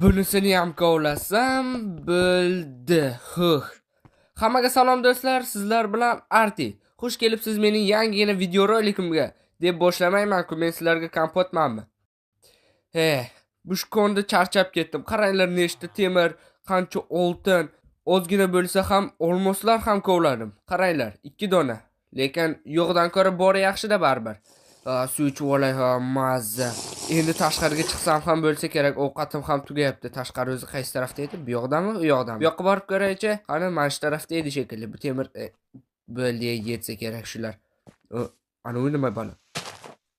Bunisini ham kovlasam bo'ldi. Huh. Hammaga salom do'stlar, sizlar bilan Arti. Xush kelibsiz mening yangigina videorolikimga. Deb boshlamayman-ku, men sizlarga kompotmanmi? Bu shkonda charchab ketdim. Qaranglar nechta temir, qancha oltin, ozgina bo'lsa ham olmoslar ham kovladim. Qaranglar, 2 dona. Lekin yo'qdan ko'ra bori yaxshi-da baribir. Suv ichib olay, ha, mazza. Endi tashqariga chiqsam ham bo'lsa kerak, ovqatim ham tugayapti. Tashqari o'zi qaysi tarafda edi? Bu yoqdami, u yoqdami? Bu yoqqa borib ko'raychi. Qani, mana shu tarafda edi shekilli. Bu temir bo'ldi, yetsa kerak shular. Ana u nima balo?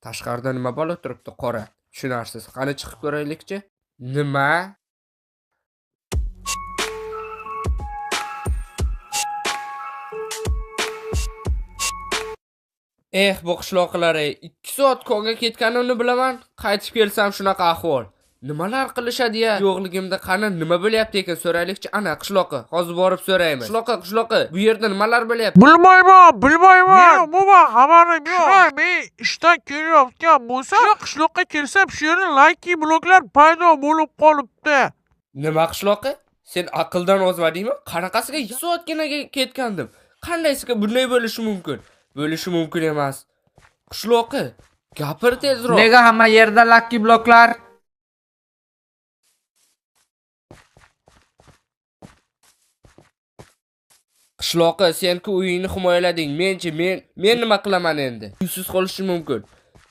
Tashqarida nima balo turibdi? Qora. Tushunarsiz. Qani chiqib ko'raylikchi. Nima? Bu qishloqlar, 2 soat konga ketganimni bilaman, qaytib kelsam shunaqa ahvol. Nimalar qilishadi-ya? Yo'qligimda qani nima bo'lyapti ekan so'raylikchi. Ana qishloqi, hozir borib so'raymiz. Qishloqi, qishloqi, bu yerda nimalar bo'lyapti? Bilmayman, bilmayman. Yo'q, umuman xabarim yo'q. Shunday, men ishdan kelayotgan bo'lsam, shu qishloqqa kelsam, shu yerda lucky bloklar paydo bo'lib qolibdi. Nima qishloqi? Sen aqldan ozmadingmi? Qanaqasiga 2 soatgina ketgandim. Qandaysiga bunday bo'lishi mumkin? Bo'lishi mumkin emas. Qishloqi, gapir tezroq. Nega hamma yerda lucky bloklar? Qishloqi, sen-ku uyingni himoyalading. Menchi, men nima qilaman endi? Uysiz qolishim mumkin.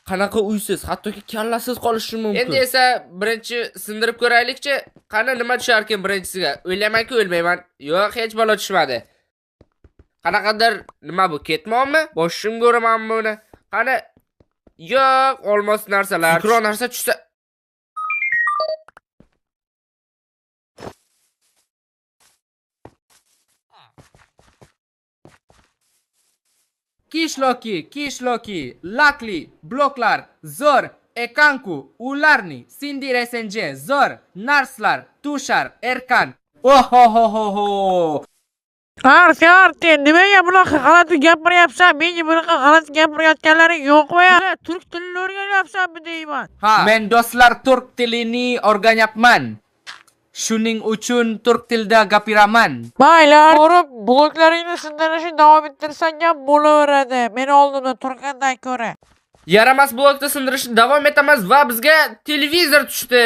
Qanaqa uysiz? Hattoki kallasiz qolishim mumkin. Endi esa birinchi sindirib ko'raylikchi. Qani nima tusharkin birinchisiga? O'ylaymanki, o'lmayman. Yo'q, hech balo tushmadi. Qanaqadir nima bu? Ketmonmi? Boshimga uramanmi buni? Qani? Yo'q, olmos narsalar. Zukro narsa tushsa. Kishloki, kishloki, lakli, bloklar, zo'r, ekanku, ularni, Sindir SNG, zo'r, narslar, tushar, erkan. Oho-ho-ho-ho. Arti, Arti, nimaga bunaqa g'alati gapiryapsan? Menga bunaqa g'alati gapirayotganlaring yo'qmi? Nima, turk tilini o'rganyapsanmi deyman? Ha, men do'stlar turk tilini o'rganyapman. Shuning uchun turk tilida gapiraman. Mayli, borib bloklaringni sindirishni davom ettirsang ham bo'laveradi. Meni oldimda turgandan ko'ra. Yaramas blokni sindirishni davom etamiz va bizga televizor tushdi.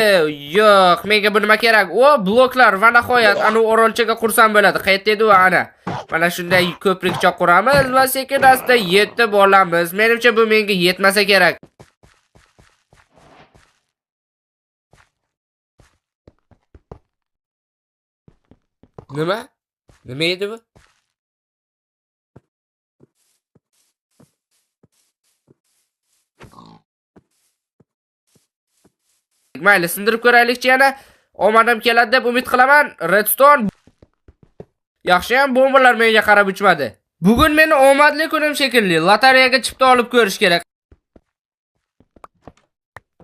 Yo'q, menga bu nima kerak? O, bloklar va nihoyat ana orolchaga qursam bo'ladi. Qayerda edi u ana? Mana shunday ko'prikcha quramiz va sekin asta yetib olamiz. Menimcha bu menga yetmasa kerak. Nima? Nima edi bu? Mayli, sindirib ko'raylikchi yana. Omadim keladi deb umid qilaman. Redstone. Yaxshi ham bombalar menga qarab uchmadi. Bugun meni omadli kunim shekilli. Lotereyaga chipta olib ko'rish kerak.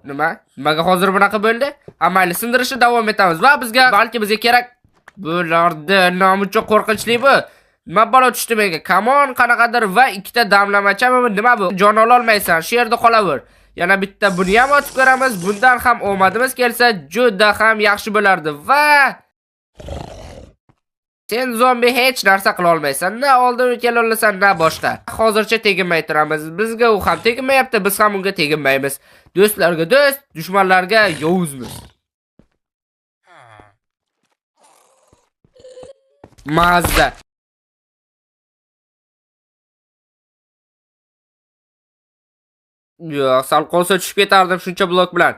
Nima? Nimaga hozir bunaqa bo'ldi? Ha, mayli, sindirishni davom etamiz va bizga balki bizga kerak bo'lardi. Namuncha qo'rqinchli bu. Nima balo tushdi menga? Kamon qanaqadir va ikkita damlamachami bu? Nima bu? Jon ola olmaysan, shu yerda qolaver. Yana bitta buni ham otib ko'ramiz. Bundan ham omadimiz kelsa juda ham yaxshi bo'lardi. Va sen zombi hech narsa qila olmaysan. Na oldin kela olasan, na boshqa. Hozircha teginmay turamiz. Bizga u ham teginmayapti, biz ham unga teginmaymiz. Do'stlarga do'st, dushmanlarga yovuzmiz. Mazza. Yo'q, sal qolsa tushib ketardim shuncha blok bilan.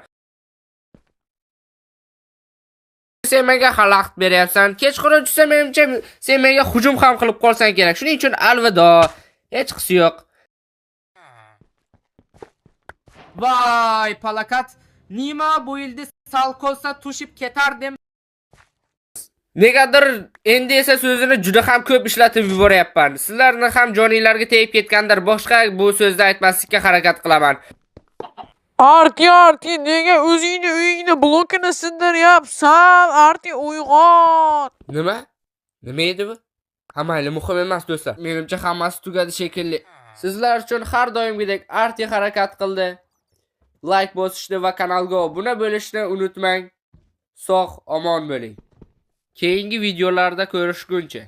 Sen menga xalaqit beryapsan. Kechqurun tushsa menimcha sen menga hujum ham qilib qolsang kerak. Shuning uchun alvido. Hech qisi yo'q. Voy, palakat. Nima bu yildi sal qolsa tushib ketardim. Negadir endi esa so'zini juda ham ko'p ishlatib yuboryapman. Sizlarni ham joninglarga tegib ketgandir. Boshqa bu so'zni aytmaslikka harakat qilaman. Arti, Arti, nega o'zingni uyingni blokini sindiryapsan? Arti, uyg'on. Nima? Nima edi bu? Ha, mayli, muhim emas do'stlar. Menimcha hammasi tugadi shekilli. Sizlar uchun har doimgidek Arti harakat qildi. Like bosishni va kanalga obuna bo'lishni unutmang. Sog' omon bo'ling. Keyingi videolarda ko'rishguncha.